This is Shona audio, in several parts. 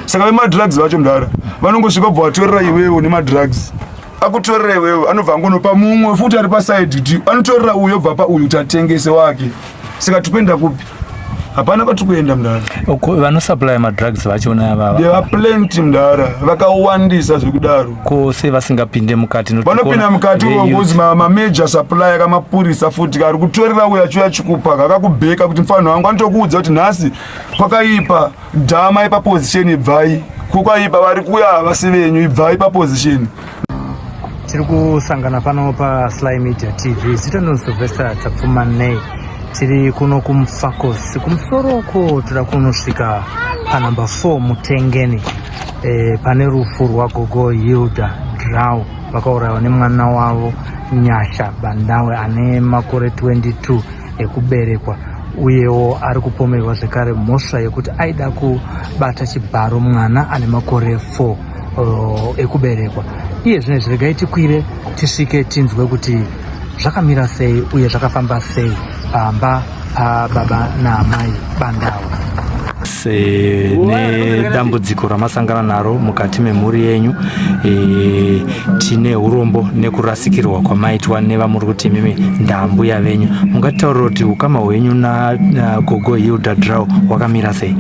Saka vemadrugs vacho mudhara vanongosvika bva vatorera iwewo nemadrugs, akutorera iwewe, anobva angonopa mumwe futi ari pasaidi kuti anotorera uyu, obva pa uyu kuti atengese wake. Saka tikuenda kupi? Hapana kwatiri kuenda, mudhara. Vanosupply madrugs vachona ava? They are plenty, mudhara, vakawandisa zvekudaro. Ko sei vasingapinde mukati? Vanopinda mukati because mamajor supplier kamapurisa futi kari kutorera uyo achiuya chikupa kakakubheka kuti mufanhu wangu anotokuudza kuti nhasi kwakaipa, dhama ipaposition, ibvai kwakaipa, vari kuuya havasi venyu, ibvai paposition. Tiri kusangana pano paSly Media TV. Zita ndinonzi Sylvester Tapfumanei. Tiri kuno kuMufakose, kumusoro uko. Toda kunosvika panumber 4 Mutengeni, pane rufu rwagogo Hilda Draw, vakaurayiwa nemwana wavo Nyasha Bandawe ane makore 22 ekuberekwa. Uyewo ari kupomerwa zvekare mhosva yekuti aida kubata chibharo mwana ane makore 4 ekuberekwa. Iye zvino izvi regai tikwire tisvike tinzwe kuti zvakamira sei uye zvakafamba sei pamba pababa naamai Bandawe nedambudziko ramasangana naro mukati memhuri yenyu. Tine urombo nekurasikirwa kwamaitwa nevamuri kuti imimi ndambuya venyu. Mungatitaurira kuti ukama hwenyu nagogo Hilda Draw hwakamira sei?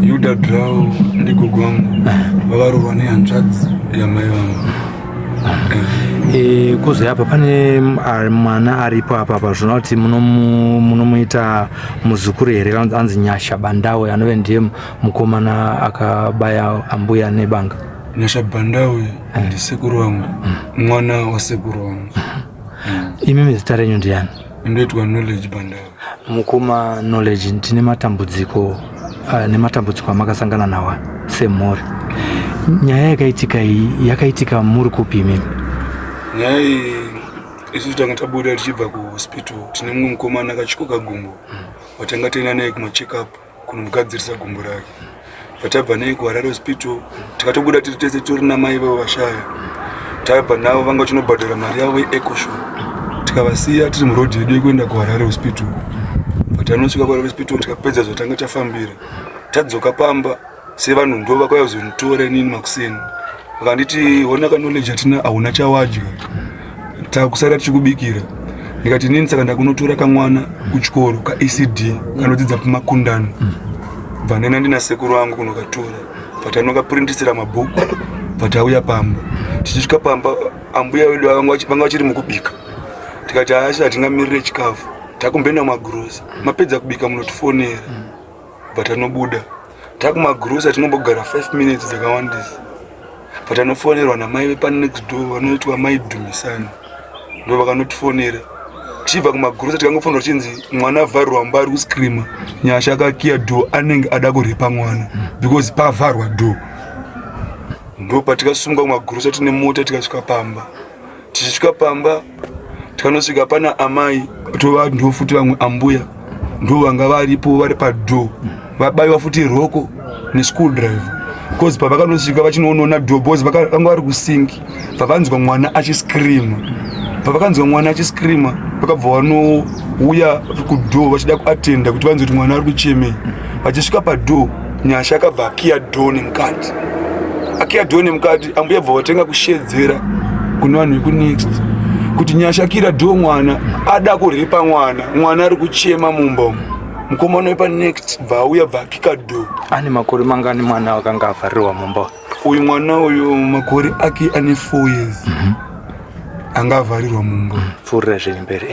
Hilda Draw ndigogo vangu, vakaroorwa nehanzvadzi yamai vangu. Kozouya apa pane mwana aripo apa apa, zvona kuti munomuita muzukuru here? Anzi Nyasha Bandawe, anove ndiye mukomana akabaya ambuya nebanga. Nyasha Bandawe ndisekuru vangu, mwana wasekuru vangu. Imimi zita renyu ndiani? Ndoitwa Knowledge Bandawe. Mukoma Knowledge, tine matambudziko, nematambudziko amakasangana nawo semhuri. Nyaya yakaitika iyi yakaitika muri kupi imimi? Nyaya iyi, isusu tanga tabuda tichibva kuhospital. Tine mumwe mukomana akatyoka gumbo watanga taenda naye kumacheckup kunomugadzirisa gumbo rake. Patabva naye kuHarare Hospital, tikatobuda tiri tese, tori namai vavo vashaya. Tabva navo, vanga vachinobhadhara mari yavo yeEcosure, tikavasiya tiri murodhi yedu yekuenda kuHarare Hospital. Patanosvika kuHarare Hospital, tikapedza zvatanga tafambira, tadzoka pamba sevanhu, ndo vakauya kuzonditora inini makuseni. Vakanditi, "Hona kaKnowledge, hatina, hauna chawadya, takusara tichikubikira." Ndikati, "Inini saka ndakunotora kamwana kuchikoro kaECD kanodzidza pamakundano." Bva ndaenda ndina sekuru vangu kunokatora, patanokaprindisira mabhuku. Patauya pamba, tichisvika pamba, ambuya vedu vanga vachiri mukubika. Tikati, "Haasi, hatingamirire chikafu, takumboenda kumagirosa. Mapedza kubika munotifonera." Patanobuda takumagirosa, tinombogara 5 minutes dzakawandisa, patanofonerwa namai vepanext door vanoitwa Mai Dhumisani. Ndo vakanotifonera tichibva kumagirosa. Tikangofonera tichinzi mwana avharirwa mumba, ari kuscreama, Nyasha akakiya door, anenge ada kurepa mwana because pavharwa door. Ndo patikasunga kumagirosa tine mota, tikasvika pamba. Tichisvika pamba, tikanosvika pana amai, tova ndo futi vamwe ambuya ndo vanga varipo, vari padoor, vabayiwa futi roko nescrewdriver, because pavakanosvika vachinoonona door, because vanga vari kusinki, pavanzwa mwana achiscreama. Pavakanzwa mwana achiscreama, vakabva vanouya kudoor vachida kuatenda kuti vanzwe kuti mwana ari kuchemei. Vachisvika padoor, Nyasha akabva akiya door nemukati. Akiya door nemukati, ambuya bva vatenga kushedzera kune vanhu vekunext kuti Nyasha akira door mwana, ada kurepa mwana, mwana ari kuchema mumba umu. Mukomana wepanext bva auya, bva akika door. Ane makore mangani mwana wakanga avharirwa mumba? Uyu mwana uyu makore ake ane 4 years anga avharirwa mumba. Pfuurira zvenyu mberi.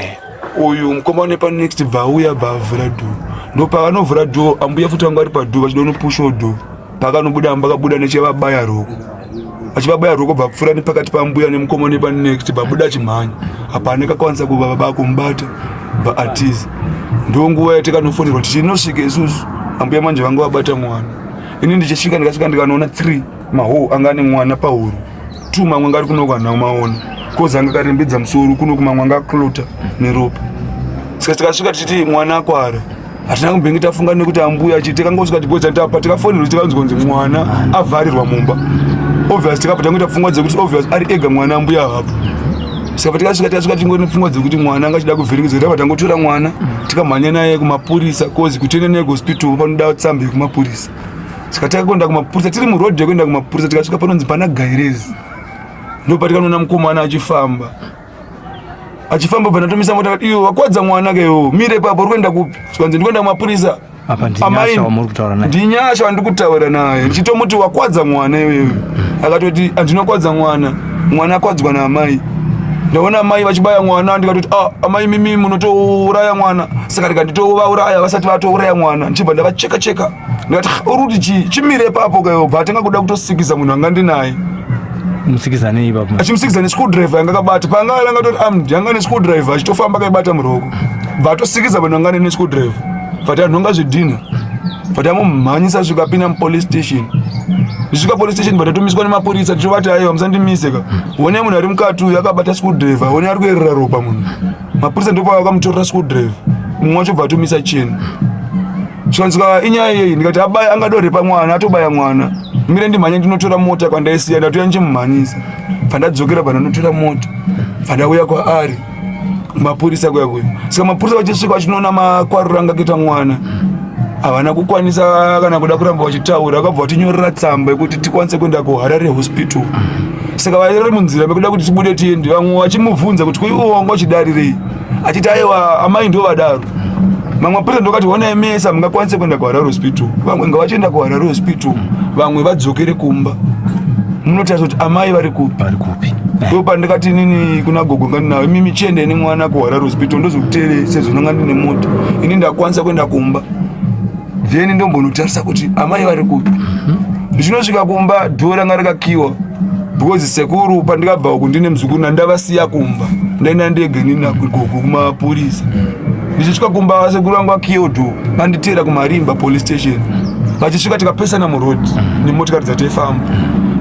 Uyu mukomana wepanext bva auya, bva avhura door. Ndo pavanovhura door, ambuya futi vanga vari padoor vachida kunopushawo door. Paakanobuda amba, akabuda nechevabaya roko, achivabaya roko, bva pfuura nepakati pambuya nemukomana wepanext, bva buda achimhanya. Hapana kakwanisa kuva kumubata, bva atiza. Ndo nguva yatikanofonerwa tichinosvika isusu, ambuya manje vanga vabata mwana. Ini ndichisvika, ndikasvika ndikanoona 3 mahoo anga ane mwana pahuro, 2 mamwe anga ari kunoku maona kozi anga akarembedza musoro kunoku, mamwe anga aklota neropa. Saka tikasvika tichiti mwana akwara, hatina kumbenge tafunga nekuti ambuya achiti. Tikangosvika tiboza tapa, tikafonerwa, tikanzwa kunzi mwana avharirwa mumba. Obvious tikabva tangoita pfungwa dzekuti obvious ari ega mwana, ambuya havapo. Saka patikasvika, tikasvika tingori nepfungwa dzekuti mwana anga achida kuvhiringidzwa. Tabva tangotora mwana, tikamhanya naye kumapurisa, cause kuti tiende naye kuhospital panoda tsamba yekumapurisa. Saka takakuenda kumapurisa tiri muroad yekuenda kumapurisa, tikasvika panonzi pana Gairezi, ndopatikanoona mukomana achifamba achifamba, bva ndatomisa mota akati, iwe wakwadza mwana ke iwe, mire ipapo, uri kuenda kupi? Zvikanzi ndikuenda kumapurisa. Apa ndiNyasha wamuri kutaura naye? Ndinyasha wandiri kutaura naye, ndichitomuti wakwadza mwana iwewe. Akatoti handinokwadza mwana, mwana akwadzwa naamai. Ndaona amai vachibaya mwana, ndikatoti ah, amai mimi munotouraya mwana, saka ndikanditovauraya vasati vatouraya mwana, ndichibva ndavacheka cheka. Ndikati uri kuti chii, chimire ipapo kaiwo. Bva atanga kuda kutosikisa munhu anga ndinaye. Musikiza nei ipapo? Achimusikisa nescrewdriver yanga akabata panga anga tori armed, yanga nescrewdriver, achitofamba akaibata muruoko, bva atosikisa vanhu anga nescrewdriver, bva tanhonga zvidhina, bva tamumhanyisa svika pinda mupolice station. Ndisvika police station, bva tatomiswa nemapurisa. Tichovati aiwa, musandimise ka, one munhu ari mukati uyu akabata screwdriver, one ari kuyerera ropa munhu. Mapurisa ndipo vakamutorera screwdriver, mumwe wacho bva atomisa cheni. Zvikanzi inyaya yei? Ndikati abaya, angadorepa mwana, atobaya mwana, mire ndimhanye ndinotora mota kwandaisiya. Ndatoya ndichimumhanyisa, bva ndadzokera, bva ndanotora mota, bva ndauya kwaari mapurisa kuya kuya. Saka mapurisa vachisvika vachinoona makwariro anga akaita mwana, havana kukwanisa kana kuda kuramba vachitaura. Vakabva vatinyorera tsamba yekuti tikwanise kuenda kuHarare Hospital. Saka vari munzira mekuda kuti tibude tiende, vamwe vachimubvunza kuti kuiwo wanga uchidarirei, achiti aiwa, amai ndo vadaro. Mamwe mapurisa ndokati honai, mese hamungakwanise kuenda kuHarare Hospital, vamwe ngavachienda kuHarare Hospital, vamwe vadzokere kumba, munotarisa kuti amai vari kupi. Vari kupi? Ndo pandikati inini kuna gogo ngandinawo, imimi chiendei nemwana kuHarare Hospital, ndozokuteerei sezvo ndanga ndine mota, ini ndakwanisa kuenda kumba, then ndombonotarisa kuti amai vari kupi. Ndichinosvika kumba, door ranga rakakiwa, because sekuru pandikabva uku ndine muzukuru nandavasiya kumba, ndaenda ndege inini nagogo kumapurisa. Ndichisvika kumba, sekuru vangu vakiyo door, vanditeera kuMarimba Police Station. Vachisvika tikapesana muroad nemotikari dzataifamba.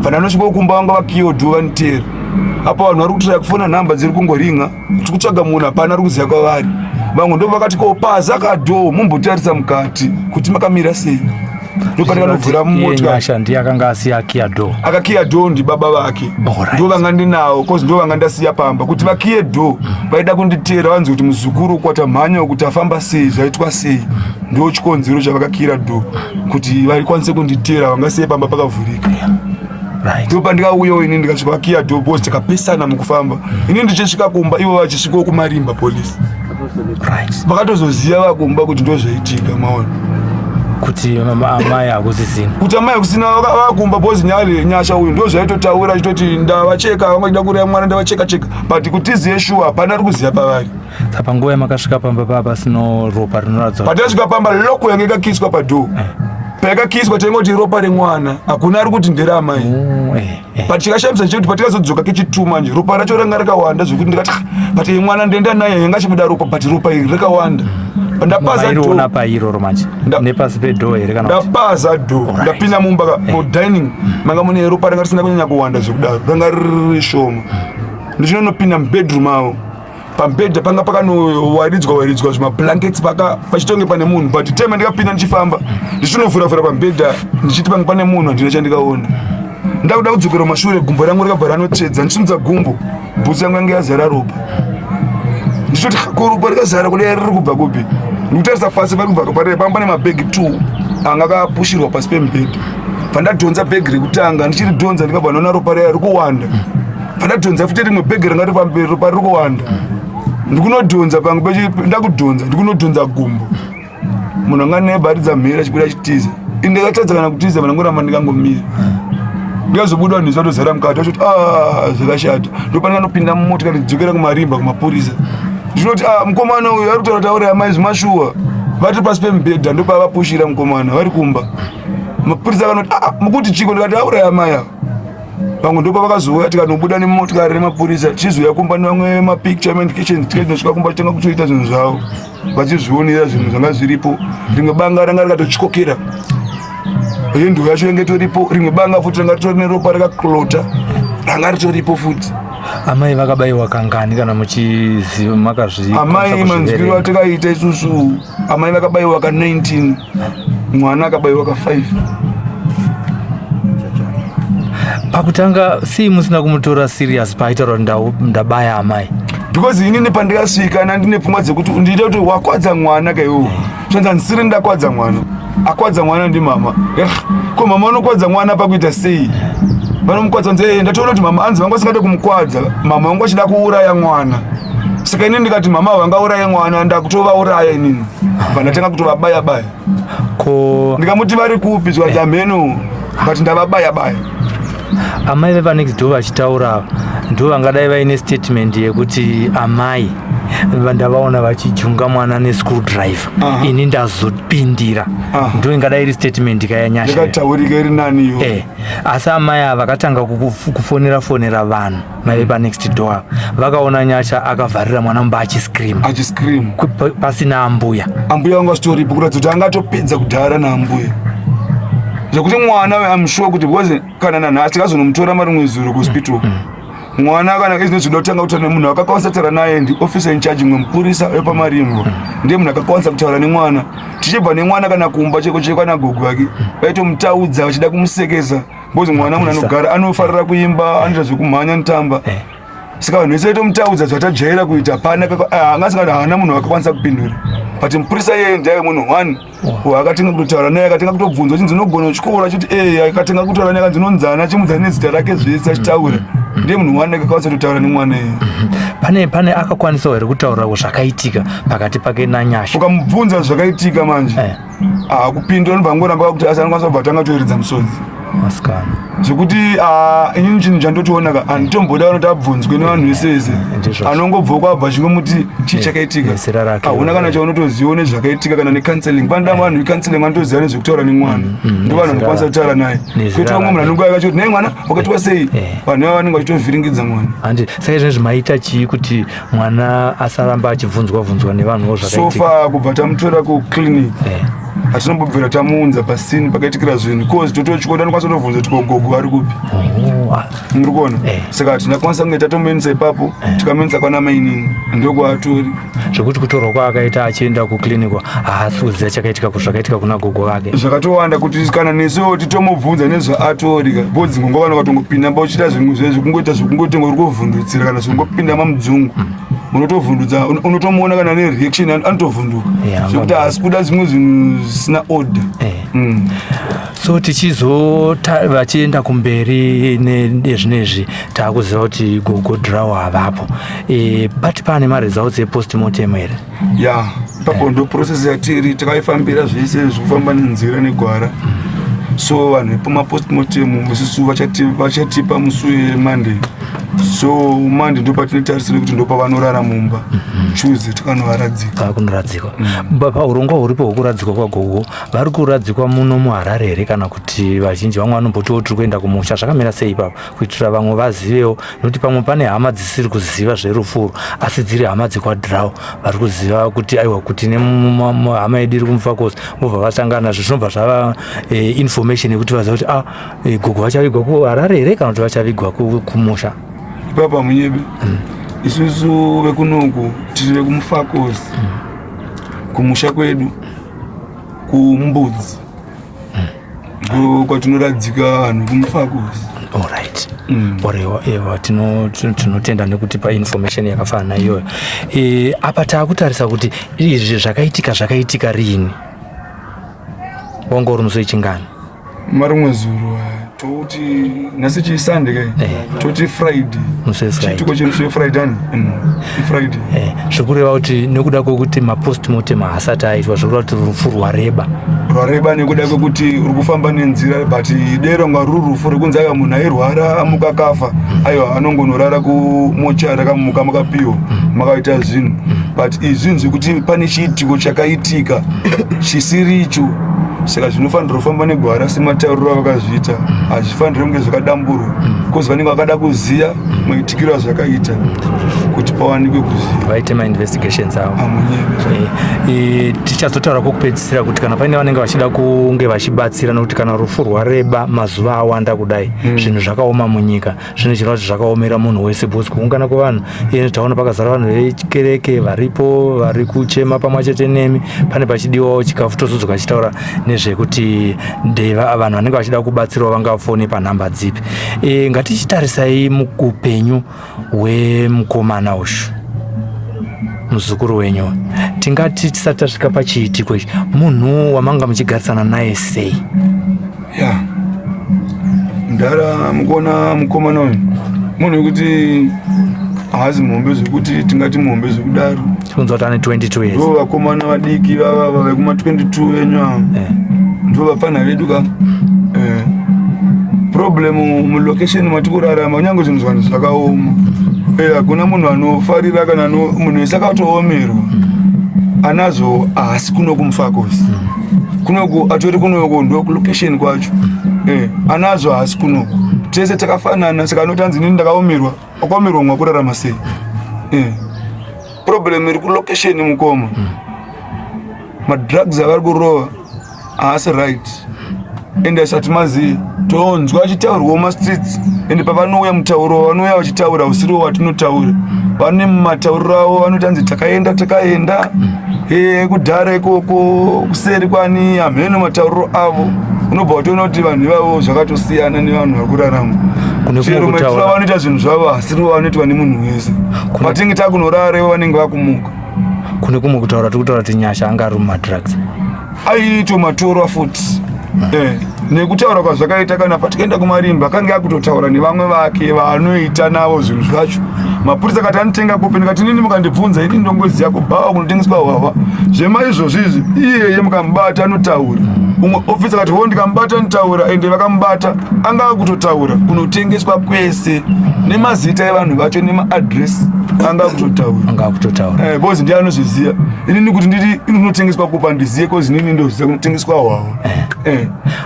Pandanosvika kumba, vanga vakiyo door, vanditeera. Apa vanhu vari kutiraya kufona, nhamba dziri kungoringa, tiri kutsvaga munhu, hapana ari kuziva kwavari. Vamwe ndo vakati ko paza kadoor mumbotarisa mukati kuti makamira sei. Ndopandikanovhura motikari. Nyasha ndiye akanga asiya akiya door? Akakiya door ndibaba vake. Ndo vanga ndinawo, cause ndo vanga ndasiya pamba kuti vakiye door. Vaida kunditeera vanzi kuti muzukuru kwatamhanya kuti afamba sei, zvaitwa sei. Ndo chikonzero chavakakiyira door, kuti vaikwanise kunditeera, vangasiye pamba pakavhurika. Ndo pandikauyawo ini, ndikasvika vakiya door, because takapesana mukufamba, ini ndichisvika kumba, ivo vachisvikawo kuMarimba Police. Vakatozoziva vakumba kuti ndo zvaitika, maona? Kuti amai hakusisina. Kuti amai hakusina vakumba, because nyale Nyasha uyu ndo zvaitotaura, achitoti ndavacheka, vanga chida kuuraya mwana, ndavacheka cheka, but kuti ziye shuwa hapana ari kuziva pavari. Saka panguva yamakasvika pamba paa pasino ropa rinoratidza? Patasvika pamba, lock yange ikakiswa padoor. Payakakiswa taingoti ropa remwana, hakuna ari kuti nderamai. Oh, eh. But chikashamisa chekuti patikazodzoka kechitu manje, ropa racho ranga rakawanda zvekuti ndikati, "Ah, but iyi mwana ndenda naye yanga achibuda ropa, but ropa iri rakawanda." Ndapaza Mairiona door. pairoro manje? Nepasi pedoor here kana kuti? Ndapaza door, ndapinda mumba mudining, manga mune ropa ranga risina kunyanya kuwanda zvekudaro, ranga riri shoma. Ndichinonopinda mubedroom avo, pamubhedha panga pakanowaridzwa waridzwa zvimablankets, paka pachitonge pane munhu, but time ndikapinda ndichifamba ndichinovhuravhura pamubhedha ndichiti panga pane munhu, handina chandikaona. Ndakuda kudzokera mumashure, gumbo rangu rakabva ranotsvedza. Ndichisimudza gumbo, bhutsu yangu yange yazara ropa. Ndichoti ko ropa rikazara kudai riri kubva kupi? Ndikutarisa pasi pari kubva ropa riri, panga pane mabhegi 2 anga akapushirwa pasi pemubhedha. Pandadhonza bhegi rekutanga, ndichiridhonza ndikabva ndaona ropa riya riri kuwanda. Pandadhonza futi rimwe bhegi ranga riri pamberi, ropa riri kuwanda. Ndikunodhonza pangu ndakudhonza, ndikunodhonza gumbo, munhu anga nebaridza mhiri achibuda achitiza. Ini ndakatadza kana kutiza, vandangoramba ndikangomira. Ndikazobuda, vanhu vatozara mukati, vachoti "Ah, zvakashata." Ndopandikanopinda mumotikari ndidzokera kuMarimba kumapurisa. Ndinoti, "Ah, mukomana uyu ari kutaura taura amai zvimashuwa, vari pasi pemubhedha." Ndopavapushira mukomana vari kumba. Mapurisa akanoti, "Ah, mukuti chiko?" Ndikati auraya amai ava. Vamwe ndopa vakazouya, tikanobuda nemotikari remapurisa, tichizouya kumba nevamwe mapicture medication. Tikainosvika kumba, titanga kutoita zvinhu zvavo, vachizvionera zvinhu zvanga zviripo. Rimwe banga ranga rikatotyokera, hendo yacho yange itoripo. Rimwe banga futi ranga ritori neropa rakaklota, ranga ritoripo futi. Amai vakabayiwa kangani kana muchiziva makazvi? Amai, manzwiro atakaita isusu, amai vakabayiwa ka 19, mwana akabayiwa ka 5. Pakutanga sei musina kumutora serious paaitaura kuti ndabaya amai? Because inini pandikasvika nandine pfungwa dzekuti ndiite kuti wakwadza mwana kaiwo, zvanzi handisiri ndakwadza mwana. Akwadza mwana ndimama. Ko mama anokwadza mwana pakuita sei? Vanomukwadza nzi eh, ndatoona kuti mama anzi vanga vasingade kumukwadza, mama vanga vachida kuuraya mwana. Saka inini ndikati mama vangauraye mwana, ndakutovauraya inini. Bva ndatanga kutovabaya baya. Ko ndikamuti vari kupi zvikanzi hameno, but ndavabaya baya. Amai vepanext door vachitaura ndo vangadai vaine statement yekuti amai ndavaona vachijunga mwana nescrewdriver. Ini ndazopindira. Ndo ingadai iri statement kayanyasha yakataurika iri nani iyo. Asi amai ava vakatanga kufonera fonera vanhu mai vepanext door, vakaona Nyasha akavharira mwana mumba achiscream, achiscream pasina ambuya. Ambuya vanga sitoripo, kuratidza kuti angatopedza kudhara naambuya, zvekuti mwana I'm sure kuti because kana nanhasi tikazonomutora marimwe zuro kuhospital, mwana kana izino zvinoda kutanga kutaura nemunhu akakwanisa kutaura naye ndi officer in charge, mwe mupurisa wepamarimbo, ndiye munhu akakwanisa kutaura nemwana. Tichibva nemwana kana kumba cheko cheko ana gogo vake vaitomutaudza vachida kumusekesa, because mwana munhu anogara anofarira kuimba, anoita zvekumhanya, anotamba. Saka vanhu vese vaitomutaudza zvatajaira kuita. Hapana anga asingati haana munhu akakwanisa kupindura, but mupurisa iyeye ndiye munhu one akatenga kutotaura naye, akatenga kutobvunzwa chinzi unogona chikoro, achiti e, akatenga kutaura naye, akanzi unonzana, achimudza nezita rake zvese achitaura. Ndiye munhu one akakwanisa kutotaura nemwana iyeye. Pane akakwanisawo here kutaura zvakaitika pakati pake naNyasha? Ukamubvunza zvakaitika manje, hakupindura, anobva angoramba kuti asi anokwanisa kubva tanga toeredza musodzi. Masikana. Zvekuti ah, inini chinhu chandotoona ka, handitomboda vanoti abvunzwe nevanhu vese vese. Ndizvo. Anongobva kwabva achingomuti chii chakaitika. Nezera rake. Hauna kana chaunotoziva nezvakaitika, kana necounseling panoda vanhu vecounseling vanotoziva nezvekutaura nemwana, ndo vanhu Nezera vanokwanisa kutaura naye, Nezera kwete vamwe munhu rake. anonge akachoti nei mwana wakaitwa sei. Vanhu ava vanenge vachitovhiringidza mwana. Handi saka izvezvi maita chii kuti mwana asaramba achibvunzwa bvunzwa nevanhuwo zvakaitika? So far kubva tamutora kuclinic, hatinombobvira tamuunza pasini pakaitikira zvinhu, cause totochikoda anokwanisa kutovhunza kuti kogogo vari kupi. Oh, ah, Muri kuona? Eh. Saka hatinakwanisa kunge tatomuendesa ipapo, tikamuendesa kwana mainini, ndokwatori. Zvekuti kutorwa kwaakaita achienda kuclinic, haasi kuziva chakaitika zvakaitika kuna gogo vake. Zvakatowanda kuti kana nesuwo titomubvunza nezvaatori ka, because dzimwe nguva vanhu vakatongopinda mba uchiita zvimwe zvezvi, kungoita zvekungotenga uri kuvhundutsira kana zvekungopinda mamudzungu, unotovhundutsa, unotomuona kana nereaction anotovhunduka, zvekuti haasi kuda zvimwe zvinhu zvisina order. So tichizo vachienda kumberi nezvinezvi, taakuziva kuti gogo Draw havapo. Pati pane maresults epostmortem here? Ya, ipapo ndo process yatiri takaifambira, zvese zvikufamba nenzira negwara. So vanhu vepamapostmortem isusu vachatipa musi weMonday, so Monday ndo patinetarisire kuti ndo pavanorara mumba, Tuesday tikanovaradzika. Vakunoradzikwa. Paurongwa huripo hwekuradzikwa kwagogo, vari kuradzikwa muno muHarare here, kana kuti vazhinji vamwe vanombotiwo tiri kuenda kumusha? Zvakamira sei ipapo, kuitira vamwe vazivewo, nokuti pamwe pane hama dzisiri kuziva zverufu urwu, asi dziri hama dzekwaDraw, vari kuziva kuti aiwa, kuti hama yedu iri kuMufakose, vobva vasangana nazvo, zvinobva zvava information yekuti vaziva kuti ah, gogo vachavigwa kuHarare here kana kuti vachavigwa kumusha? Ipapa munyebe, isusu vekunoku tiri vekumufakosi, kumusha kwedu kuMbudzi ndo kwatinoradzika vanhu kumufakosi. Alright. Orewa ewa, tinotenda nekutipa information yakafanana iyoyo. Apa taakutarisa kuti izvi zvakaitika riini? Wanga uri musi wechingani? Marimwe zuro, toti nhasi chiSunday kai, toti Friday. Musi weFriday. Chiitiko chemusi weFriday ani? Friday. Zvokureva kuti nekuda kwekuti mapostmortem haasati aitwa, zvokureva kuti rufu rwareba. Rwareba nekuda kwekuti uri kufamba nenzira, but dero nga ruri rufu rekunzi aiwa, munhu airwara amuka akafa, aiwa, anongonorara kumochari akamuka makapiwa makaita zvinhu, but izvi zvinhu zvekuti pane chiitiko chakaitika chisiricho, saka zvinofanira kufamba negwara sematauriro avakazviita. Hazvifaniri kunge zvakadamburwa, because vanenge vakada kuziva maitikiro azvakaita kuti pawanikwe kuziva. Vaite mainvestigations avo. Amunyebe. Tichazotaura kwokupedzisira kuti kana paine vanenge vachida kunge vachibatsira, nokuti kana rufu rwareba mazuva awanda kudai, zvinhu zvakaoma munyika, zvinhu zvireva kuti zvakaomera munhu wese, because kuungana kwevanhu, iye taona pakazara vanhu vekereke varipo vari kuchema pamwe chete nemi, pane pachidiwawo chikafu. Tozodzoka tichitaura nezvekuti ndeva vanhu vanenge vachida kubatsirawo vangafone panhamba dzipi. Ngatichitarisai upenyu hwemukomana uyu. Muzukuru wenyu, tingati tisati tasvika pachiitiko ichi, munhu wamanga muchigarisana naye sei? Ya, mudhara, mukuona mukomana uyu munhu wekuti haazi muhombe zvekuti tingati muhombe zvekudaro. Tikunzwa kuti ane 22 years. Ndo vakomana vadiki vavava vekuma 22 venyu ava. Ndo vapfana vedu ka. Problem mulocation matikurarama, kunyange zvinhu zvanhu zvakaoma, hakuna munhu anofarira kana munhu wese akatoomerwa anazvo. Haasi kuno kuMufakose kunoku, atori kunoko, ndo kulocation kwacho. Anazvo haasi kunoku, tese takafanana. Saka anoti anzi nini ndakaomerwa, wakaomerwa mwakurarama sei? Problem iri kulocation, mukoma, madrugs avari kurova haasi right, ende asati mazivi tonzwa achitaurwawo mastreets. Ende pavanouya, mutauro vanouya vachitaura usiriwo watinotaura. Vane matauriro avo, vanoti anzi takaenda, takaenda kudhara ikoko kuseri kwani, hamheno matauriro avo. Unobva watoona kuti vanhu ivavo zvakatosiyana nevanhu vari kurarama. Kune kumwe Chero maitiro kutaura. avanoita zvinhu zvavo hasiriwo vanoitwa nemunhu wese. Patinenge takunorara, ivo vanenge vakumuka. Kune kumwe kutaura, tiri kutaura kuti Nyasha anga ari mumadrugs. Aitomatorwa futi, nekutaura kwazvakaita. Kana patikaenda kumarimba, akange akutotaura nevamwe vake vaanoita navo zvinhu zvacho. Mapurisa akati anotenga kupi? Ndikati nini mukandibvunza ini ndongoziva kubhawa kunotengeswa hwahwa. Zvema izvozvo izvi, iyeye mukamubata anotaura. Umwe ofisa akati ho, ndikamubata anotaura. Ende vakamubata, anga akutotaura kunotengeswa kwese nemazita evanhu vacho nemaadresi, anga akutotaura. Anga akutotaura. Because ndiye anozviziva. Inini kuti nditi inotengeswa kupa ndiziye, cause inini ndoziva kunotengeswa hwahwa.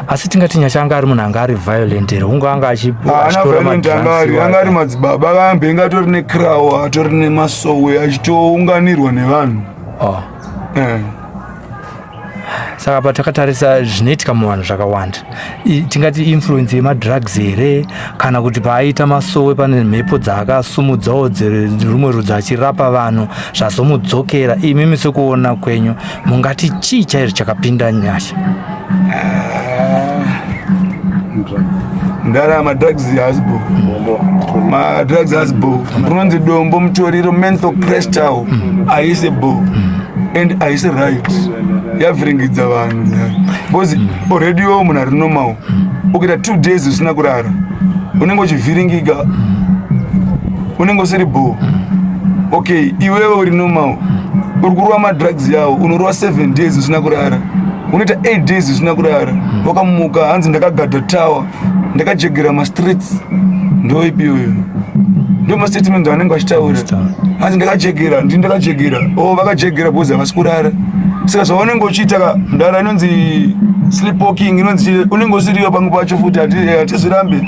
Asi tingati Nyasha anga ari munhu anga ari violent here? Hungu anga Haana achitora violent, anga madrugs ari iwayo? Anga ari madzibaba akambe atori necrow, atori nemasowe, achitounganirwa nevanhu. Oh. Saka patakatarisa zvinoitika muvanhu zvakawanda, tingati influence yemadrugs here, kana kuti paaita masowe pane mhepo dzaakasumudzawo dzerumwe rudzi achirapa vanhu zvazomudzokera? Imimi sekuona kwenyu mungati chii chaizvo chakapinda Nyasha? Ndara, madrugs haasi bo, madrugs haasi bo. Rinonzi dombo, mutoriro, menthol crystal haisi bo and haisi right, yavhiringidza vanhu ndara, because already iwewo munhu ari normal, ukaita 2 days usina kurara unenge uchivhiringika, unenge usiri bo. Okay, iwewe uri normal, uri kurova madrugs yawo, unorova 7 days usina kurara, unoita 8 days usina kurara, wakamuka hanzi ndakagadha tower, ndakajegera mastreets. Ndoipi iyoyo? Ndo mastatement anenge vachitaura, hanzi ndakajegera, ndini ndakajegera. O, vakajegera because havasi kurara. Saka zvaunenge uchiita ka, ndara, inonzi sleepwalking, inonzi unenge usiriyo pamwe pacho futi. Hatizvirambe,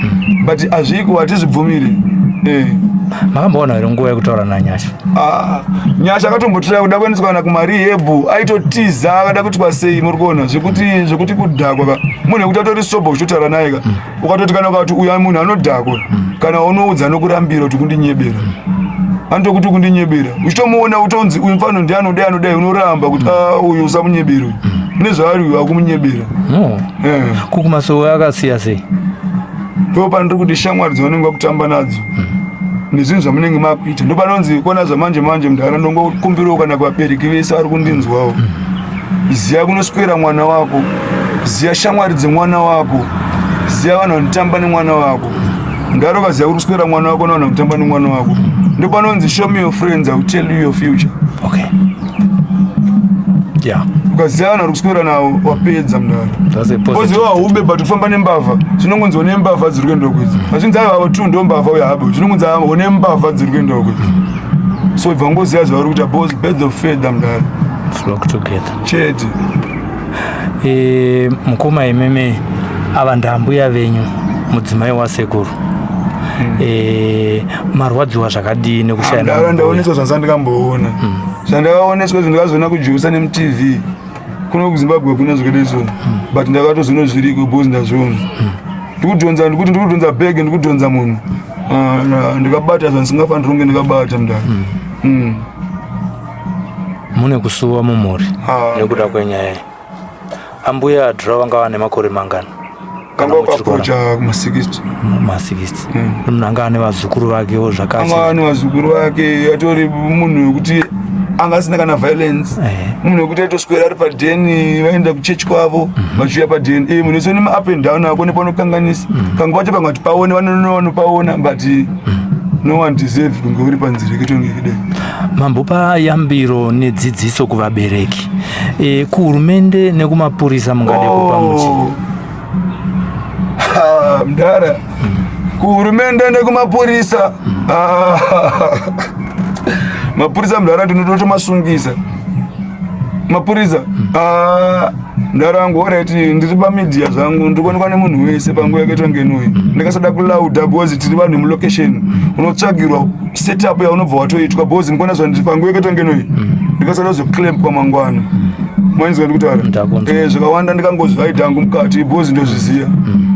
but hazviko, hatizvibvumiri. Makamboona here nguva yekutaura naNyasha? Ah, Nyasha akatombotira kuda kuendeswa kana kumarehab, aitotiza, akada kuitwa sei. Muri kuona zvekuti kudhakwa ka, munhu ekuti atori sober, uchitotaura naye ka, ukatoti kana ukati uyu munhu anodhakwa, kana unoudza nokurambira kuti kundinyebera, anotokuti kundinyebera. Uchitomuona utonzi uyu mufano ndiye anodai, anodai, unoramba kuti ah, uyu usamunyebera, uyu nezvaari uyu akumunyebera. No. Kukumasowe akasiya sei? Ndo pandiri kuti shamwari dzavanenge vakutamba nadzo nezvinhu zvamunenge makuita, ndo panonzi kona zvamanje manje. Mudhara, ndongokumbirawo kana kuvabereki vese vari kundinzwawo, ziya kunoswera mwana wako, ziya shamwari dzemwana wako, ziya vanhu vanotamba nemwana wako. Mudhara, ukaziva kuri kuswera mwana wako nevanhu vanotamba nemwana wako, ndo panonzi show me your friends, I will tell you your future. Okay, yeah. Ukaziva vanhu vari kuswera navo, wapedza, mudhara. That's a Because positive iwe haube, but kufamba nembavha, zvinongonzi une mbavha dziri kuenda kwedzi, hazvinzi aiva avo tu ndo mbavha uyo habo, zvinongonzi avo une mbavha dziri kuenda kwedzi. So ibva ngoziva zvavari kuita, because birds of feather, mudhara, flock together. Chete. Mukoma, imimi ava ndambuya venyu, mudzimai wasekuru, marwadziwa zvakadii nekushaya Ndara, nambuya? ndaoneswa zvandisa ndikamboona. Zvandakaoneswa izvo ndakazoona kujusa nemuTV. Kuno kuZimbabwe kuna zvakadai so, but ndakatozoona zviriko because ndazviona. Ndikudhonza, ndikuti ndikudhonza bhegi, ndikudhonza munhu. Ah, ndikabata zvandisingafaniri kunge ndikabata, mudhara. Mune kusuwa mumhuri Ah. nekuda kwenyaya iyi? Ambuya Dhura vanga vane makore mangani? Kanga Kana muchiri kurarama? wakaapproacha kuma-60. Ma60. Munhu anga ane vazukuru vakewo zvakati. Anga ane vazukuru vake, atori munhu wekuti Anga asina kana violence. Munhu wekuti aitoswera ari padheni, vaenda kuchechi kwavo, vachiuya padheni. Munhu wese une up and down ako, nepanokanganisa. Pamwe pacho pamwe hatipaone, vanopaona, but no one deserve kunge uri panzira yekutonge kudai. Mambopa yambiro nedzidziso kuvabereki, kuhurumende nekumapurisa, mungade kupa muchi? Oh. Ha, mudhara, kuhurumende nekumapurisa. Ah, mapurisa mudhara, ndinototomasungisa mapurisa. Ah, mudhara wangu, alright, ndiri pamedia zvangu, ndiri kuonekwa nemunhu wese panguva yakaitwa ngenuyi. Ndikasada kulaudha because tiri vanhu vemulocation, unotsvagirwa setup yaunobva watoitwa, because ndikuona zvandiri panguva yakaitwa ngenuyi, ndikasada kuzoclampwa mangwana. Mainzwa ndikutaura? Ndakunzwa. Zvakawanda ndikangozvaita hangu mukati because ndozviziva,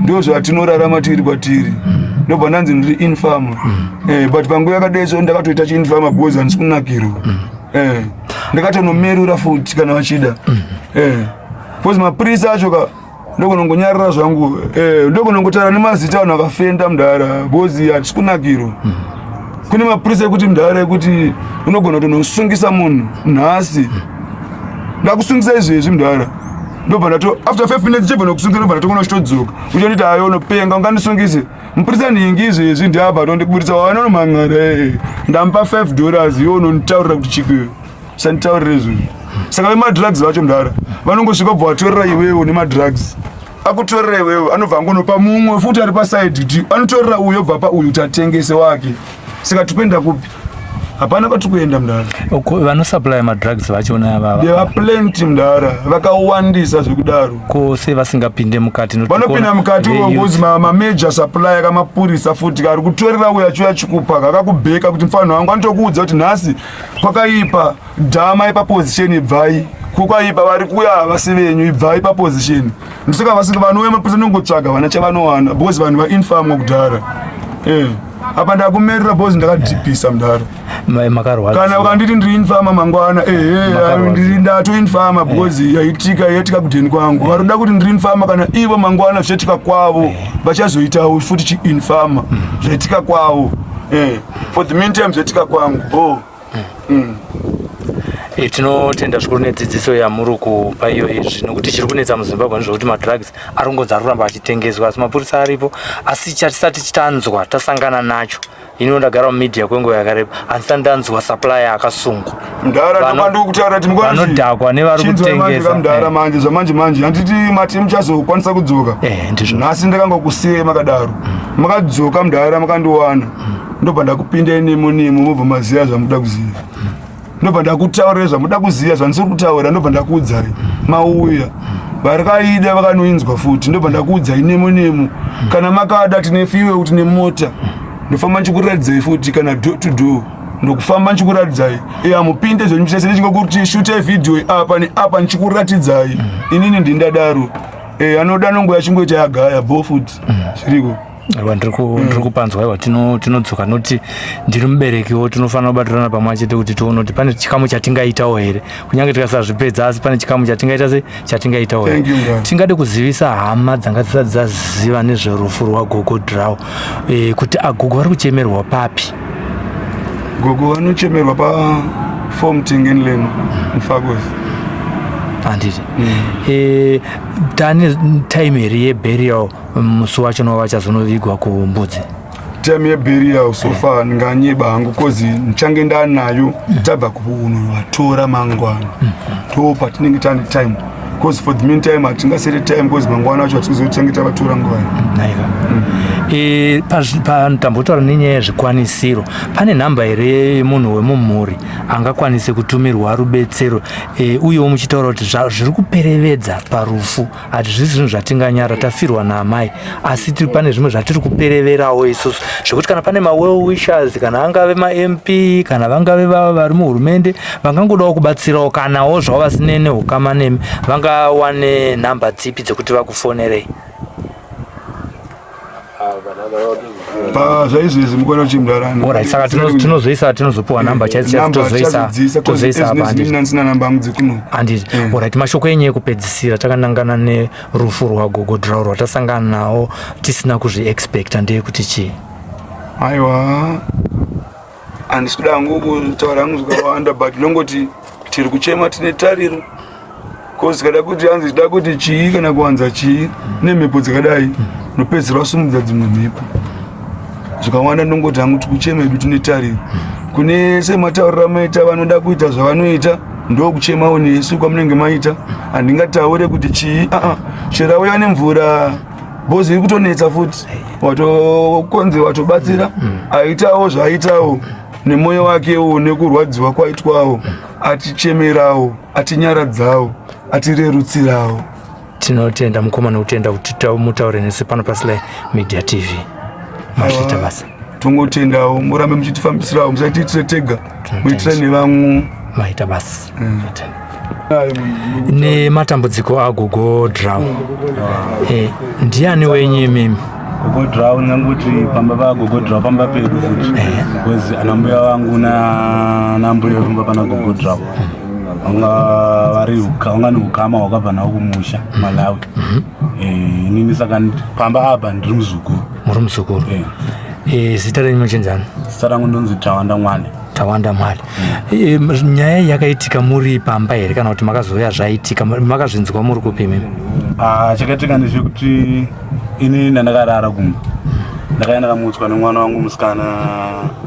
ndo zvatinorarama tiri kwatiri. Ndobva ndanzi ndiri informer, but panguva yakadai so ndakatoita chiinformer because handisi kunakirwa. Ndakatonomerura futi kana vachida, because mapurisa acho ka, ndokunongonyarara zvangu, ndokunongotaura nemazita vanhu vakafenda mudhara, because hatisi kunakirwa. Kune mapurisa ekuti mudhara, ekuti unogona kutonosungisa munhu nhasi, ndakusungisa izvezvi mudhara, ndobva ndato after 5 minutes chibva nokusungisa, ndobva ndatokona uchitodzoka uchonditi, "Ayo, unopenga, ungandisungise mupurisa nhingi izvezvi?" Ndiabva tondikuburitsa wanonomhangara, ndamupa $5, iwe unonditaurira kuti chikweyo, sanditaurire izvozvo. Saka vemadrugs vacho mudhara, vanongosvika bva vatorera iwewo nemadrugs, akutorera iwewe, anobva angonopa mumwe futi ari pasaidi, kuti anotorera uyo, obva pa uyu kuti atengese wake. Saka tikuenda kupi? Hapana kwatiri kuenda mudhara. Vanosupply madrugs vachona ava? They are plenty mudhara, vakawandisa zvekudaro. Ko sei vasingapinde mukati? Nokuti Vanopinda mukati veyouth- ngozi mamajor supply akamapurisa futi kari kutorera uyo achiuya achikupa, kakakubheka kuti mufanhu wangu anotokuudza kuti nhasi kwakaipa, dhama ipaposition, ibvai kukwaipa, vari kuuya havasi venyu, ibvai paposition. Ndisaka vasina vanouya mapurisa nongotsvaga vana chavanowana, because vanhu vainfamwa kudhara. Apa ndakumerera because ndakadhipisa mudhara. Makarwadziwa. Kana ukanditi ndiri informer mangwana, ehe. Makarwadziwa. Ndiri ndato informer because yaitika yaitika kudheni kwangu. Varoda kuti ndiri informer, kana ivo mangwana zvichaitika kwavo, vachazoitawo futi chiinformer zvaitika kwavo. For the meantime zvaitika kwangu bo. Tinotenda zvikuru nedzidziso yamuri kupa iyo izvi, nokuti chiri kunetsa muZimbabwe ndezvekuti madrugs ari kungonzi ari kuramba achitengeswa, asi mapurisa aripo. Asi chatisati tanzwa, tasangana nacho, iniwo ndagara mumedia kwenguva yakareba, handisati ndanzwa supplier akasungwa. Mudhara, ndopandiri kutaura kuti Vanodhakwa nevari kutengesa. Mudhara, manje zvamanje manje handiti mati muchazokwanisa kudzoka? Ndizvo. Nhasi ndakangokusiyai makadaro, makadzoka mudhara, makandiwana, ndobva ndakupindai nemo nemo, mobva maziva zvamuda kuziva, ndobva ndakutaurirai zvamuda kuziva, zvandisiri kutaura ndobva ndakuudzai. Mauya varikaida vakanoinzwa futi, ndobva ndakuudzai nemo nemo. Kana makada, tine fuel, tine mota, ndofamba ndichikuratidzai futi, kana door to door ndokufamba ndichikuratidzai. Hamupinde zvenyu chese, ndichingokuti shutai vhidhiyo apa neapa ndichikuratidzai. Inini ndindadaro. Anoda nonguva achingoita yagaya bo futi zviriko. Aiwa, ndiri kupanzwa. Aiwa, tinodzoka noti ndiri muberekiwo, tinofanira kubatirana pamwe chete kuti tione kuti pane chikamu chatingaitawo here, kunyange tikasazvipedza, asi pane chikamu chatingaita se chatingaitawo here. Thank you, Mngani. Tingade kuzivisa hama dzanga dzisati dzaziva nezverufu rwagogo Draw, kuti agogo vari kuchemerwa papi? Gogo vanochemerwa paform Tingen Lane, Mufakose. Handiti tane time here yeburial, musi wacho novachazonovigwa kuMbudzi? Time yeburial so far ndinganyeba hangu, cause ndichange ndanayo tabva kunovatora mangwana, ndo patinenge tane time, cause for the meantime hatingasete time, cause mangwana acho hatizoti tichange tavatora nguvai. Naiva tambotaura nenyaya yezvikwanisiro, pane nhamba here yemunhu wemumhuri angakwanise kutumirwa rubetsero? Uyewo muchitaura kuti zviri kuperevedza parufu hatizvisi zvinhu zvatinganyara, tafirwa naamai, asi tiri pane zvimwe zvatiri kupereverawo isusu, zvekuti kana pane mawell wishers, kana angave maMP, kana vangave vari muhurumende vangangodawo kubatsirawo, kanawo zvavo vasine neukama nemi, vangawane nhamba dzipi dzekuti vakufonerei? Pazvaizvezvi mukona kuchimdarana. Alright, saka tinozoisa, tinozopiwa namba chaidzo chaidzo, tozoisa apa, handiti? Ndisina namba yangu dzekuno. Handiti. Alright, mashoko enyu ekupedzisira takanangana nerufu rwagogo Draw rwatasangana nawo tisina kuzviexpecta ndeyekuti chii? Aiwa. Handisi kuda hangu kutaura hangu zvakawanda, but ndongoti tiri kuchema tine tariro, cause kada kuti hanzi tida kuti chii kana kuwanza chii nemhepo dzakadai, unopedzisira wasumudza dzimwe mhepo zvakawanda. Ndongoti hangu tikuchema hedu tine tariro kune sematauriro amaita vanoda kuita zvavanoita, ndokuchemawo nesu kwamunenge maita. Handingataure kuti chii, aa, chero auya nemvura bhozi iri kutonetsa futi, watokonze watobatsira, aitawo zvaaitawo nemwoyo wakewo nekurwadziwa kwaitwawo, atichemerawo, atinyaradzawo, atirerutsirawo. Tinotenda mukoma nokutenda kuti mutaure nesu pano paSly Media TV. Mazviita basa. Tongotendawo, murambe muchitifambisirawo, musatiitire tega, muitire nevamwe. Maita basa. Nematambudziko agogo Draw, ndiani wenyu imimi? Gogo Draw, ndingangoti pamba pagogo Draw pamba pedu futi, because ana mbuya vangu nambuya vepamba pana gogo Draw vanga vari vanga neukama hwakabva navo kumusha Malawi. Inini saka pamba apa ndiri muzukuru. Muri muzukuru? Zita renyu muchinzani? Zita rangu ndonzi Tawanda Mwane. Tawanda Mwale. Nyaya iyi yakaitika muri pamba here, kana kuti makazouya zvaitika? Makazvinzwa muri kupi imimi? Ah, chakaitika ndechekuti ini ndandakarara kumba, ndakaenda ndakamutswa nemwana wangu musikana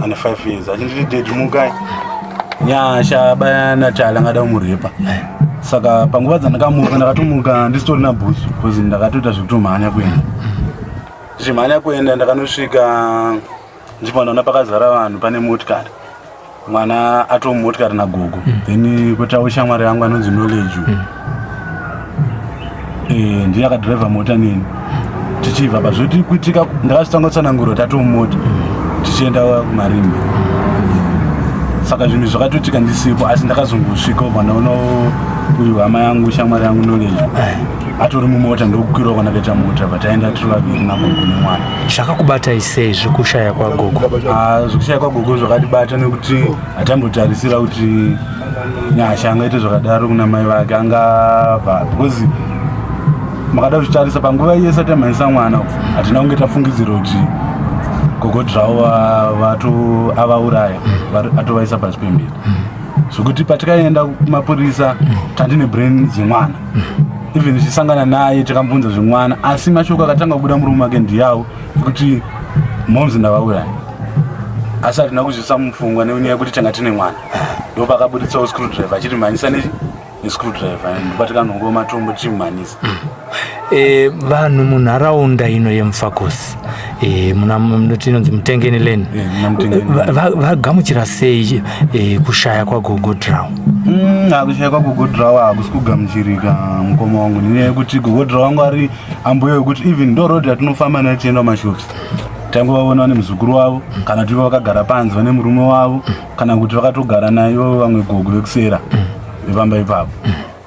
ane 5 years achinditi, "Daddy, mukai, Nyasha baya Natali angada kumurepa." Saka panguva dzandakamuka, ndakatomuka ndisitorina bhutsu because ndakatoita zvekutomhanya kuenda. Ndichimhanya kuenda, ndakanosvika ndipo ndaona pakazara vanhu, pane motikari, mwana atomumotikari nagogo. Then kwotawo shamwari yangu anonzi Knowledge. Ndiye akadhiraivha mota neni tichibva pazvoti kuitika. Ndakazvitanga kutsanangura tatomumota tichienda kumarimba. Saka zvinhu zvakatoitika ndisipo, asi ndakazongosvika ubva ndaona uyu hama yangu, shamwari yangu Knowledge atori mumota, ndokukwirawo kwandakaita mota, bva taenda tiri vaviri nagogo nemwana. Zvakakubatai sei zvekushaya kwagogo? Ah, zvekushaya kwagogo zvakatibata nekuti hatambotarisira kuti Nyasha angaite zvakadaro kuna mai vake. Angabva because makada kuzvitarisa, panguva yese atamhanyisa mwana, hatina kunge tafungidzira kuti gogo Draw vato avauraya, atovaisa pasi pemberi, zvokuti patikaenda kumapurisa tandine brain dzemwana. Even tichisangana naye tikamubvunza zvemwana, asi mashoko akatanga kubuda murume wake ndiyawo ekuti moms ndavauraya, asi hatina kuzvisa mupfungwa nenyaya yekuti tanga tine mwana. Ndopakabuditsawo screwdriver achiti mhanyisa nescrewdriver, ndopatikanhongawo matombo tichimhanyisa. Vanhu munharaunda ino yeMufakose, muna tinonzi Mutengeni Lane, muna Mutengeni. Vagamuchira sei kushaya kwagogo Draw? Kushaya kwagogo Draw hakusi kugamuchirika, mukoma wangu, nenyaya yekuti gogo Draw wangu ari ambuya wekuti even ndo road yatinofamba nayo tichienda kumashops, tangovaona vane muzukuru wavo, kana kuti ivo vakagara panze vane murume wavo, kana kuti vakatogara naivo vamwe gogo vekusera vepamba ipapo.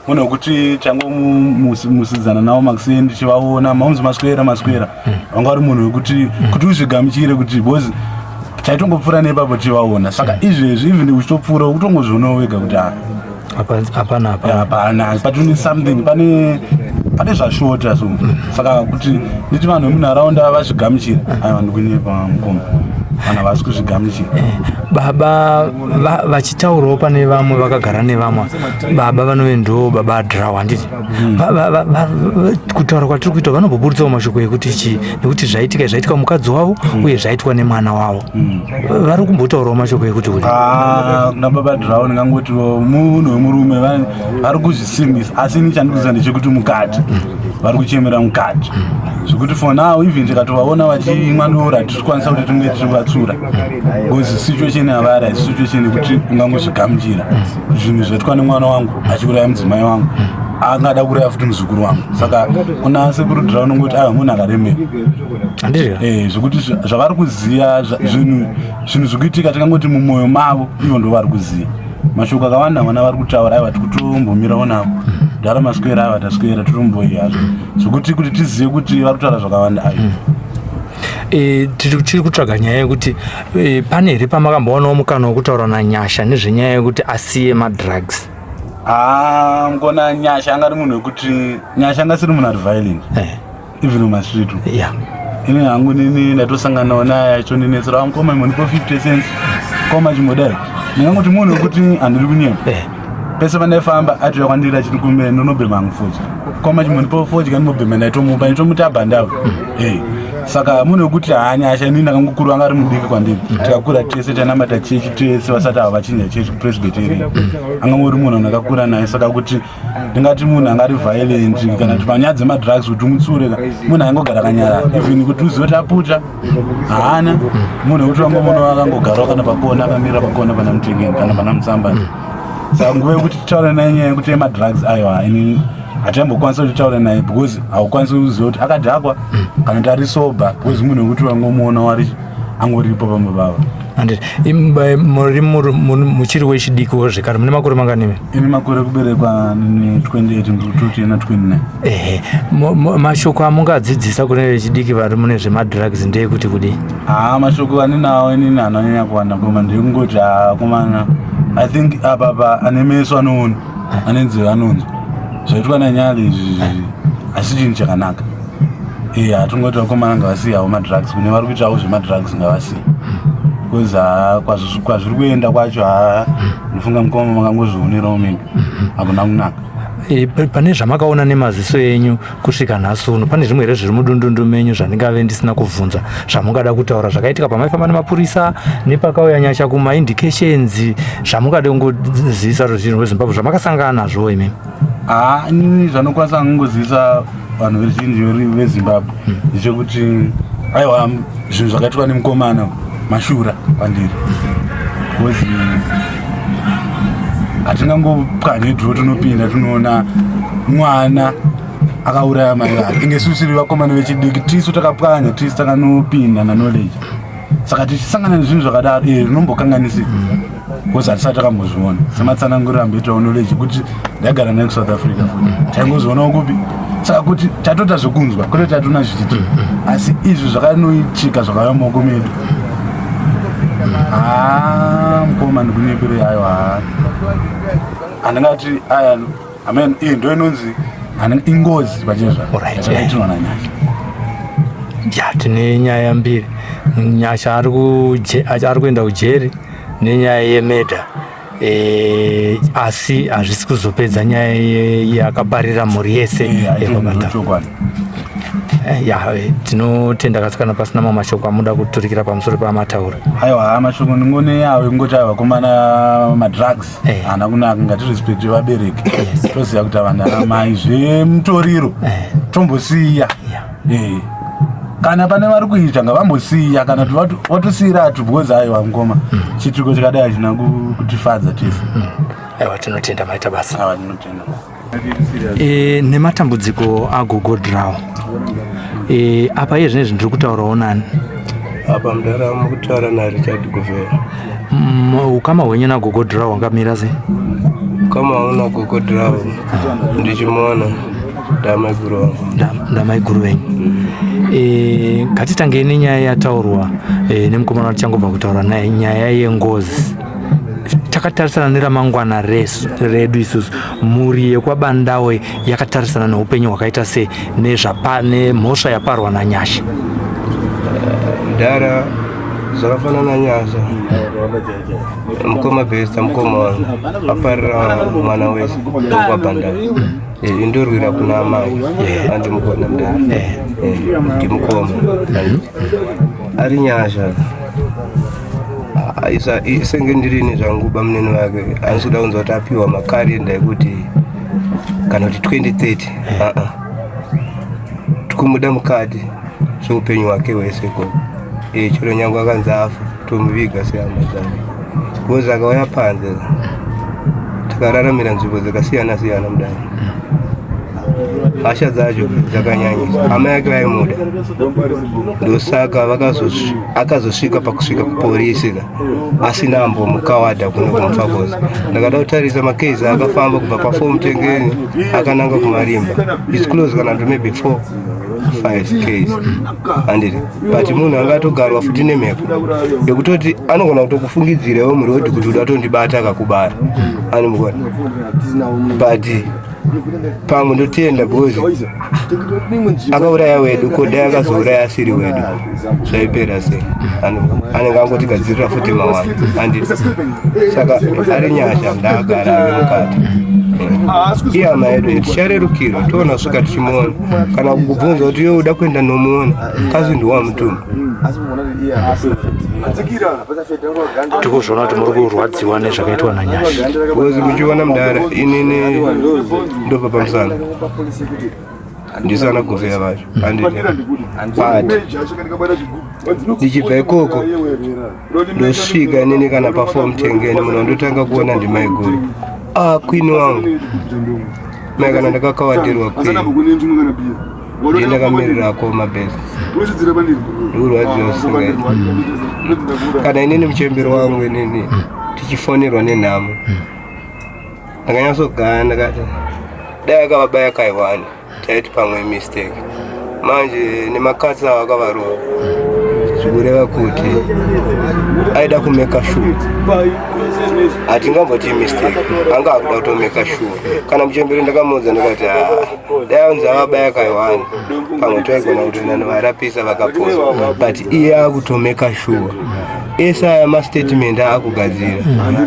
Munhu wekuti tangomusidzana navo makuseni ndichivaona maunzi maswera maswera, vanga vari munhu wekuti kuti uzvigamuchire kuti because taitongopfuura nepapo tichivaona. Saka izvezvi even uchitopfuura ukutongozvionawo wega kuti ah, Hapana hapana. Hapana, patine something, pane zvashota. So saka kuti nditi vanhu vemunharaunda vazvigamuchira, aiwa, ndikunyepa mukoma, vanhu havasi kuzvigamuchira. Baba vachitaurawo pane vamwe vakagara nevamwe baba vanove ndo baba Draw, handiti? Kutaura kwatiri kuita, vanomboburitsawo mashoko ekuti chii, nekuti zvaitika zvaitika mukadzi wavo uye zvaitwa nemwana wavo. Vari kumbotaurawo mashoko ekuti kuti Ah, kuna baba Draw ndingangoti munhu wemurume vari kuzvisimbisa, asi ini chandikuziva ndechekuti mukati vari kuchemera mukati, zvekuti for now even tikatovaona vachimwa doro hatisi kukwanisa kuti tinge tichivatsura, because situation yavari haisi situation yekuti ungangozvigamuchira zvinhu zvaitwa nemwana wangu achiuraya mudzimai wangu, angada kuuraya futi muzukuru wangu. Saka kuna sekuru Draw unongoti aiwa, munhu akaremera. Handizvo? Zvekuti zvavari kuziva zvinhu zvikuitika, tingangoti mumwoyo mavo ivo ndo vari kuziva mashoko akawanda vana vari kutaura. Aiwa, tikutombomirawo navo dhara maswera, aiwa, taswera totomboiyazvo, zvekuti kuti tizive kuti vari kutaura zvakawanda, aiwa. Tiri kutsvaga nyaya yekuti pane here pamakamboonawo mukana wekutaura naNyasha nezvenyaya yekuti asiye madrugs? Ah, mukona, Nyasha anga ari munhu wekuti Nyasha anga asiri munhu ari violent, even mumastreet. Ini hangu nini ndatosanganawo naye achitondinetsera, "Mukoma, imbondipo 50 cents." Mukoma chimbodai ndingangoti munhu wekuti handiri kunyepa eh. Pese pandaifamba atouya kwandiri achiti kumbe ndinobhema hangu fodya. Mukoma chimbondipawo fodya ndinobhema, ndaitomupa nditomuti abhandavo mm. Eh. Saka munhu wekuti haanyasha, inini ndakangokuru anga ari mudiki kwandiri, tikakura tese, tanamata chechi tese, vasati ava vachinja chechi kupresbyterian. Angangori munhu andakakura naye, saka kuti ndingati munhu angari violent kana kuti panyaya dzemadrugs kuti umutsure, munhu aingogara akanyarara, even kuti uzive kuti aputa haana. Munhu wekuti wangomuno akangogarawo kana pakona, akamira pakona pana Mutengeni kana pana Mutsambani. Saka nguva yekuti titaure naye nyaya yekuti yemadrugs, aiwa, ini hataimbokwanisa kuti titaure naye because haukwanisi kuziva kuti akadhakwa kana kuti ari sober, because munhu wekuti wangomuona wari angoripo pamba pavo. Muri muchiri wechidikiwo zvekare, mune makore mangani? Ini makore ekuberekwa 28, ndikutotiena 29. Ehe, mashoko amungadzidzisa kune vechidiki vari mune zvemadrugs ndeyekuti kudii? Haa, mashoko andinawo inini anonyanya kuwanda koma ndekungoti, haa komana, I think apa pa ane meso anoona, ane nzeve anonzwa, zvaitwa naNyale izvi hasi chinhu chakanaka. Ee, hatingoti vakomana ngavasiyawo madrugs, kune vari kuitawo zvemadrugs ngavasiye, because haa kwazviri kuenda kwacho, haa ndofunga mukoma makangozvionerawo mega, hakuna kunaka. E, pane zvamakaona nemaziso enyu kusvika nhasi uno, pane zvimwe here zviri mudundundu menyu zvandingave ndisina kubvunza zvamungada kutaura, zvakaitika pamaifamba nemapurisa nepakauya Nyasha kumaindications, zvamungade kungozivisa ruzhinji rweZimbabwe zvamakasangana nazvo imi? Haa, inini zvanokwanisa kungozivisa vanhu veruzhinji veZimbabwe ndechekuti aiwa, zvinhu zvakaitwa nemukomana mashura kwandiri, because hatingangopwanye dhoo tinopinda tinoona mwana akauraya mai vake. Inge isusu tiri vakomana vechidiki, tisu takapwanya, tisu takanopinda naknowledge, saka tichisangana nezvinhu zvakadaro, eh, rinombokanganisika because hatisati takambozviona sematsananguriro amboitawo Knowledge kuti ndaigara naye kuSouth Africa futi, taingozvionawo kupi, saka kuti tatoita zvekunzwa kwete tatoona zvichiitika, asi izvi zvakanoitika zvakauya mumaoko medu, haa mukoma, ndikunyeperei, ayo haa handingati aya amen, iyi ndo inonzi ingozi pachezva zvakaitirwa naNyasha. Ya, tine nyaya mbiri. Nyasha ari kuenda kujeri nenyaya yemurder, asi hazvisi kuzopedza nyaya yakaparira mhuri yese yekwaBata. Chokwadi. Ya, tinotenda kasi kana pasina mamwe mashoko amuda kuturikira pamusoro pamataura. Aiwa, haa mashoko ndingone yawo ekungoti aiwa vakomana, madrugs haana kunaka, ngatirespecte vabereki, toziva kuti ava ndana zvemutoriro tombosiya. Kana pane vari kuita ngavambosiya, kana kuti vatosiyira atu, because aiwa mukoma, chiitiko chakadai hachina kutifadza tese. Aiwa, tinotenda, maita basa. Aiwa, tinotenda. Nematambudziko agogo Draw, apa iye zvinezvi ndiri kutaurawo nani? Apa mudara kutaura naRichard Guvera. Ukama hwenyu nagogo Draw hwakamira sei? Ukama hwangu nagogo Draw, ndichimuona ndamaiguru vangu. Ndamaiguru venyu. Ngatitangei nenyaya yataurwa nemukomana watichangobva kutaura naye, nyaya yengozi. Takatarisana neramangwana redu isusu, mhuri yekwaBandawe yakatarisana neupenyu hwakaita sei nemhosva yaparwa naNyasha? Mudhara, zvakafanana Nyasha, mukoma Besta, mukoma wangu aparira mwana wese wekwaBandau. Indorwira kuna amai andimukona mudhara, ndimukoma ari Nyasha. Senge ndirini zvangu bamunini vake, handisi kuda kunzwa kuti apiwa makarenda ekuti kana kuti 2030. Aa, tikumuda mukati zveupenyu hwake hwese ko. Chero nyange akanzi afa, tomuviga sehama dzake, because akauya panze takararamira nzvimbo dzakasiyana siyana mudai, hasha dzacho dzakanyanyisa. Hama yake vaimuda, ndosaka akazosvika pakusvika kuporisi ka asina ambomukawadha kuno kuMufakose. Ndakada kutarisa makezi akafamba kubva pa4 Mutengeni akananga kuMarimba, it's close kana kuti maybe 4 5 ks, handiti? But munhu angatogarwa futi nemhepo yekutoti anogona kutokufungidzirewo murodhi kuti uda tondibata akakubara, animukona, but Pamwe ndotenda because akauraya wedu, ko dai akazouraya asiri wedu zvaipera sei? Anenge angotigadzirira futi mawani anditi. Saka ari Nyasha ndaagara ari mukati ihama yedu, ticharerukirwa toona svika tichimuona kana kukubvunza kuti iwe uda kuenda nomuona kazi ndiwamutuma. Tikuzviona kuti muri kurwadziwa nezvakaitwa naNyasha. Because muchiona mudara, inini ndobva pamusana, ndisana gofeya vacho anditi, but ndichibva ikoko ndosvika inini kana pafom tengeni munhu ndotanga kuona ndimaiguru, ah, queen wangu mai, kana ndakakawadirwa queen ndiye ndakamirirako mabhesi, ndikurwadziwa singaiti. Kana inini muchembero wangu, inini tichifonerwa nenhamo, ndakanyatsogara ndakati dai akavabaya kaiwani taiti pamwe mistake. Manje nemakatsi avo akavarova, zvikureva kuti aida kumeka sure. Hatingamboti mistake, anga akuda kutomeka sure. Kana muchembere ndakamuudza ndikati, "Ah, dai anzi avabaya kaiwani pamwe taigona kuti nanovarapisa vakapora," but iye akutomeka sure. Ese aya mastatement aakugadzira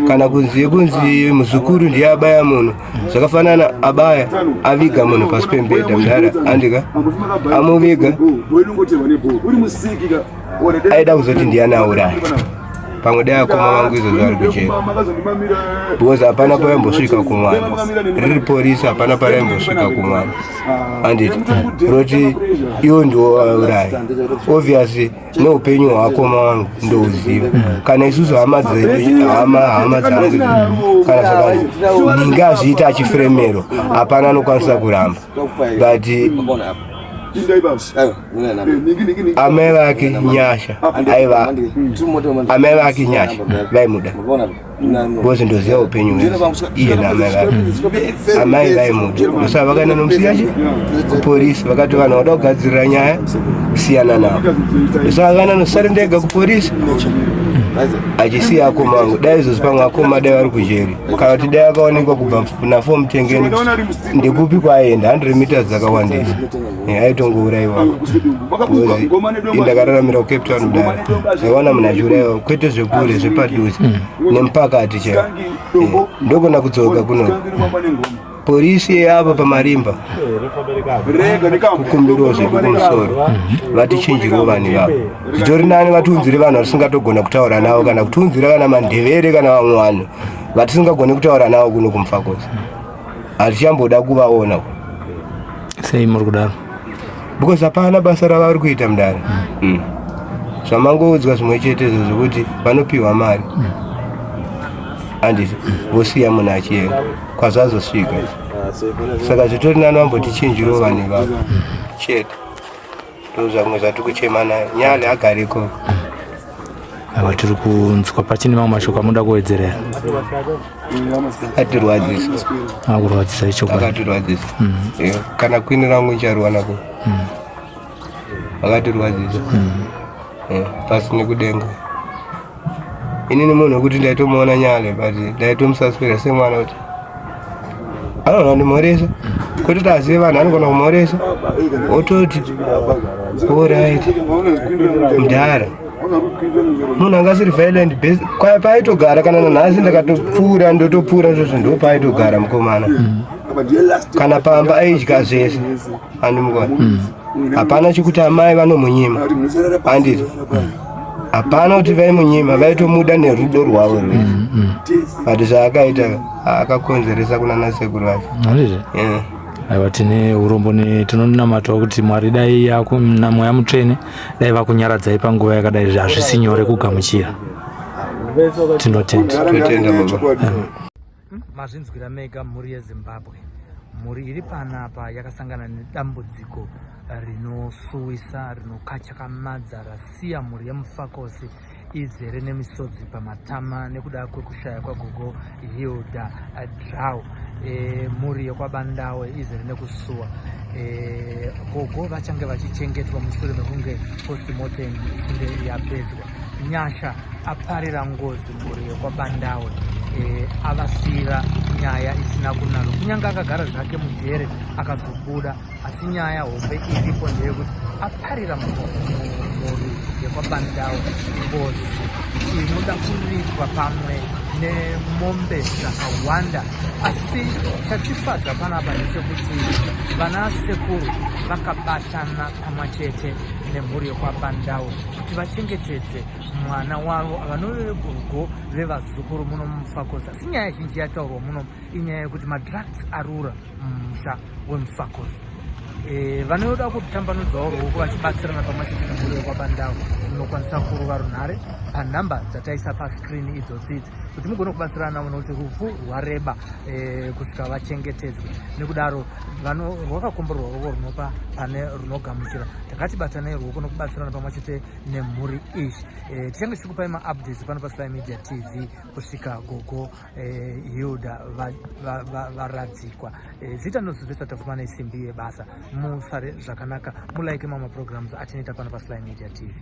kana kunzi kunzi muzukuru ndiye abaya munhu, zvakafanana abaya aviga munhu pasi pembedha mudhara andika amuviga, aida kuzoti ndiani auraya. Pamwe dai akoma vangu izvozvo ari kuchera, because hapana pavaimbosvika kumwana riri porisi, hapana paraimbosvika kumwana anditi roti iwo ndiwo auraya. Obviously neupenyu hwakoma wangu ndouziva, kana isusu hama dzedu, hama dzangu, kana zvakanzi ninge azviita achifremerwa, hapana anokwanisa kuramba. But amai vake Nyasha aiva amai vake Nyasha vaimuda, because ndoziva upenyu hwese iye naamai vake. Amai vaimuda, ndosaka vakaenda nomusiyachi kuporisi, vakati vanhu vada kugadzirira nyaya, siyana navo. Ndosaka vakaenda nosare ndega kuporisi, achisiya akoma vangu. Dai izvozvi pamwe akoma dai vari kujeri, kana kuti dai akaonekwa kubva nafo mutengeni ndekupi kwaaenda, 100 meters dzakawandisa. Aitongourayiwa. Ndakararamira kuCape Town kudai, ndakaona munhu achiurayiwa, kwete zvekure, zvepadhuze nemupakati chaiwo. Ndogona kudzoka kuno polisi yeapa pamarimba kukumbirawo zvedu kumusoro vatichinjirewo vanhu ivavo. Zvitori nani vatiunzire vanhu vatisingatogona kutaura navo, kana kutiunzira kana mandevere kana vamwe vanhu vatisingagoni kutaura navo kuno kuMufakose. Hatichamboda kuvaona. Sei muri kudaro? Because hapana basa ravari kuita mudare. Zvamangoudzwa zvimwe chete izvo zvekuti vanopiwa mari handiti, vosiya munhu achienda kwazvazosvika. Saka zvitori nani vambotichinjirawo vanhu ivavo chete. Ndo zvamwe zvatiri kuchema nayo. Nyale agare ikoko. Aiwa, tiri kunzwa. Pachine mamwe mashoko amunoda kuwedzerera? Atirwadzisa. Akurwadzisa ichokwadi. Akatirwadzisa. Kana kwini rangu ndichariwana ko akatirwadzisa. Pasi nekudenga. Inini munhu wekuti ndaitomuona Nyale, but ndaitomusaswera semwana kuti anogona kundimhoresa, kwete kuti azive vanhu, anogona kumhoresa ototi alright mudhara. Munhu anga asiri violent paaitogara. Kana nanhasi ndakatopfuura, ndotopfuura zvozvo, ndo paaitogara mukomana. Kana pamba aidya zvese andimukona, hapana chekuti amai vanomunyima anditi, hapana kuti vaimunyima, vaitomuda nerudo rwavo rwese. But zvaakaita akakonzeresa kuna nasekuru vacho. Handizvo? Yeah. Aiwa, tine urombo tinonamatawo kuti Mwari dai namweya mutsvene dai vakunyaradzai panguva yakadai. Hazvisi nyore kugamuchira. Tinotenda. Totenda baba. Mazvinzwira mega, mhuri yeZimbabwe. Mhuri iri panapa yakasangana nedambudziko rinosuwisa, rinokachakamadza, rasiya mhuri yeMufakosi izere nemisodzi pamatama nekuda kwekushaya kwagogo Hilda Draw. Mhuri yekwaBandawe izere nekusuwa. Gogo vachange vachichengetwa mushure mekunge postmortem ichinge yapedzwa. Nyasha aparira ngozi mhuri yekwaBandawe, avasiyira nyaya isina kunaka. Kunyange akagara zvake mujere akazobuda, asi nyaya hombe iripo ndeyekuti aparira mhuri yekwaBandau ngozi inoda kuripwa pamwe nemombe dzakawanda. Asi chatifadza panapa ndechekuti vana sekuru vakabatana pamwe chete nemhuri yekwaBandau kuti vachengetedze mwana wavo vanove gogo vevazukuru muno muMufakose. Asi nyaya zhinji yataurwa muno inyaya yekuti madrugs arura mumusha weMufakose. Vanoda kutambanudzawo ruoko vachibatsirana pamwe chete nemhuri yekwaBandau, munokwanisa kurova runhare panhamba dzataisa pascreen idzodzi idzi kuti mugone kubatsirana navo, nokuti rufu rwareba kusvika vachengetedzwe. Nekudaro rwakakomborerwa ruoko runopa pane runogamuchira. Takatibatanai ruoko nokubatsirana pamwe chete nemhuri iyi. Tichange tichikupai maupdates pano paSly Media TV kusvika gogo Hilda varadzikwa. Zita ndinoSylvester Tafumana, isimbi yebasa. Musare zvakanaka, mulike mamwe programs atinoita pano paSly Media TV.